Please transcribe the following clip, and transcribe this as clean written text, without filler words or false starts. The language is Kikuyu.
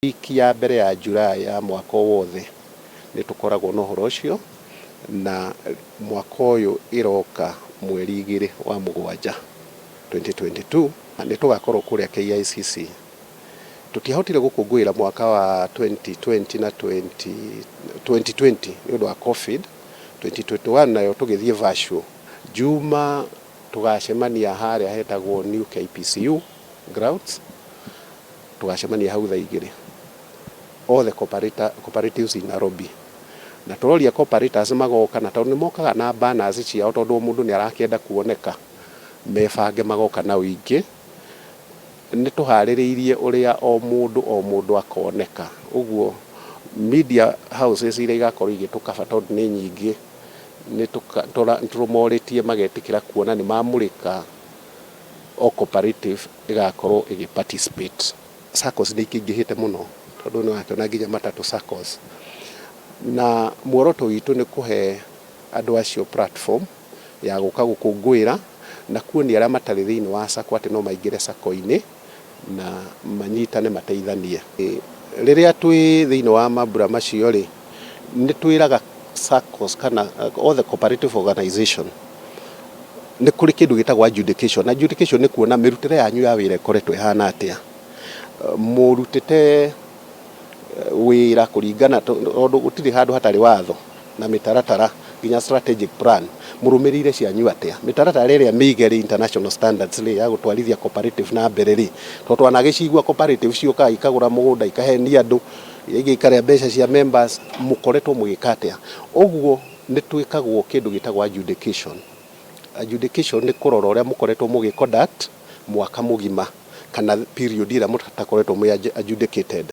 Wiki ya mbere ya July ya mwaka o wothe nĩ tũkoragwo na ũhoro ũcio, na mwaka ũyũ ĩroka mweri 2 wa mũgwanja 2022 nĩ tũgakorwo kũrĩa KICC. Tũtiahotire gũkũngũĩra mwaka wa 2020 na 2020 nĩ ũndũ wa COVID. 2021 nayo tũgĩthiĩ virtual. Juma tũgacemania harĩa hetagwo New KPCU grounds, tũgacemania hau thaa 2, all the cooperatives in Nairobi, na tũroria cooperators magoka, na tondũ nĩ mokaga na banners ciao, tondũ o mũndũ nĩ arakĩenda kuoneka, mebange magoka na ũingĩ. Nĩ tũharĩrĩirie ũrĩa o mũndũ o mũndũ akoneka. Ũguo media houses iria igakorwo igĩtũkaba, tondũ nĩ nyingĩ, nĩ tũmorĩtie magetĩkĩra kuona nĩ mamũrĩka o cooperative ĩgakorwo ĩgĩ participate. SACCOs nĩ ikĩingĩhĩte mũno, tondũ nĩ wakĩona nginya matatu SACCOs, na muoroto witũ nĩ kũhe andũ acio platform ya gũka gũkũngũĩra na kuonia arĩa matarĩ thĩinĩ wa SACCO atĩ no maingĩre SACCO-inĩ na manyitane mateithanie. Rĩrĩa twĩ thĩinĩ wa mambura macio rĩ, nĩ twĩraga SACCOs kana all the cooperative organization nĩ kũrĩ kĩndũ gĩtagwo adjudication. Adjudication nĩ kuona mĩrutĩre yanyu ya wĩra ĩkoretwo ĩhana atĩa, mũrutĩte wĩra kũringana, tondũ gũtirĩ handũ hatarĩ watho na mĩtaratara, nginya strategic plan mũrũmĩrĩire cianyu atĩa, mĩtaratara ĩrĩa mĩige rĩ, international standards rĩ, ya gũtwarithia cooperative na mbere rĩ, tondũ twanagĩcigua cooperative ciũkaga ikagũra mũgũnda, ikahenia andũ, ingĩ ikarĩa mbeca cia members, mũkoretwo mũgĩka atĩa? Ũguo nĩ twĩkagwo kĩndũ gĩtagwo adjudication. Adjudication nĩ kũrora ũrĩa mũkoretwo mũgĩ conduct mwaka mũgima kana period ĩrĩa mũtakoretwo mwĩ adjudicated.